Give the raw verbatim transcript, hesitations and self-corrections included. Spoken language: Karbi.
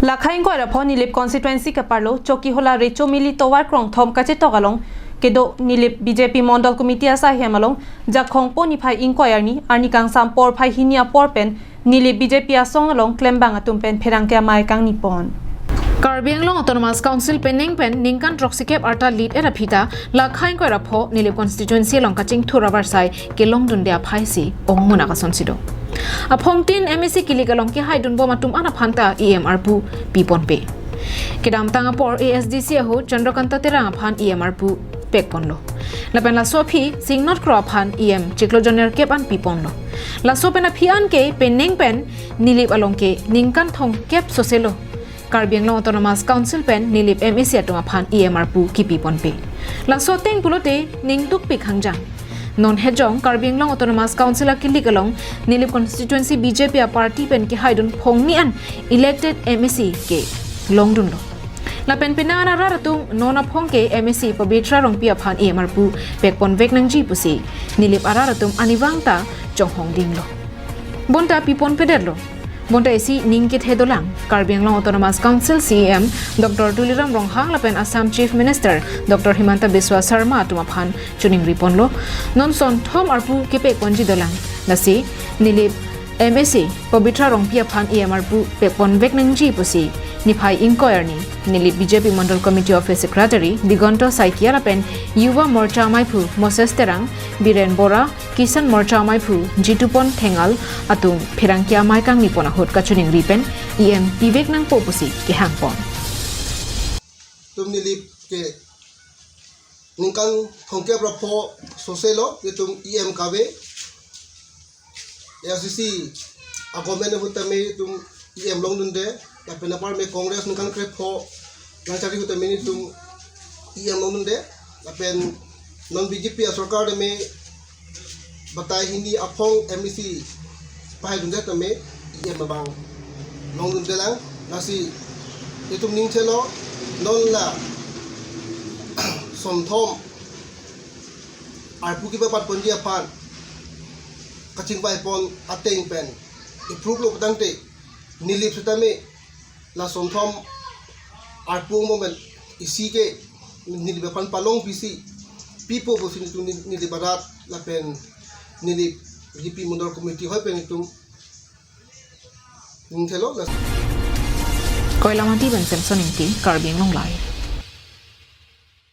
Lakha ingkoi ra pho Nilip constituency keparlo Chokihola Recho Mili tovar krongthom kachetok along kedo Nilip B J P Mondol Committee asai hem along Jakhong po niphai ingkoi arni arni kangsam porphai hini apor pen Nilip B J P asong along klembang atum pen pherangke amei kangni pon. Karbi Anglong Autonomous Council penang pen ningkan throksi kep arta lit era phita lakha ingkoi ra pho Nilip constituency along kachingthur avarsai kelongdunde aphaisi ongmuna kasonsi do. Aphongtin M A C kilik along kehaidun bom atum an aphan ta E M arpu piponpe. Kedamtang apor A S D C ahut Chandrakanta Terang aphan E M arpu pekponlo. Lapen laso aphi Singnot Kro aphan E M chiklo jon nerkep an piponlo. Laso pen aphi an ke penang pen Nilip along ke ningkan thomkep soselo Karbi Anglong Autonomous Council pen Nilip M A C atum aphan E M arpu kipiponpe. Laso ateng pulote ningdukpik hangjang. Non hejong Karbi Anglong Autonomous Council akilik along Nilip constituency B J P aparty pen kehaidun phongni an elected M A C kelongdunlo. Lapen penang an arat atum non aphong ke M A C Pabitra Rongpi aphan E M arpu pekponvek nangji pusi Nilip arat atum arnivang ta chonghongdinglo. Bonta piponpedetlo. Bonta isi ning kethe dolang. Karbi Anglong Autonomous Council C E M Doctor Tuliram Ronghang lapen Assam Chief Minister Doctor Himanta Biswa Sarma atum aphan choningriponlo. Non sonthom arpu kepekponji dolang. Lasi Nilip M A C Pabitra Rongpi aphan E M arpu pekponvek nangji pusi niphai ingkoi arni Nilip B J P Mondol Committee Office Secretary Digonto Saikia lapen Yuva Morcha amaiphu Moses Terang, Biren Bora, Kisan Morcha amaiphu Jitupon Thengal atum pherangke amei kangni pon ahut kachoningri pen E M pivek nangpo pusi kehangpon. Itum Nilip ke ningkan thomkep ra pho soselo itum E M kave. A S D C a-government ahut tame itum E M longdunde, lapen apar me Congress ningkan krepho nangchari ahut tame itum E M longdunde, lapen non B J P asorkar tame batai hini aphong M A C pahaidunde tame E M abang longdunde lang. Lasi itum ningthelo non la sonthom arpu kepapatponji aphan kachingvaipon ateng pen approve lo putangte Nilip setame la sonthom arpu mo men isi ke Nilip aphan palongpisi pipo pusi itum Nilip arat lapen Nilip B J P Mondol Committee hoi pen itum ningthelo. Las Koilamati pen Samson Ingti, Karbi Anglong Live.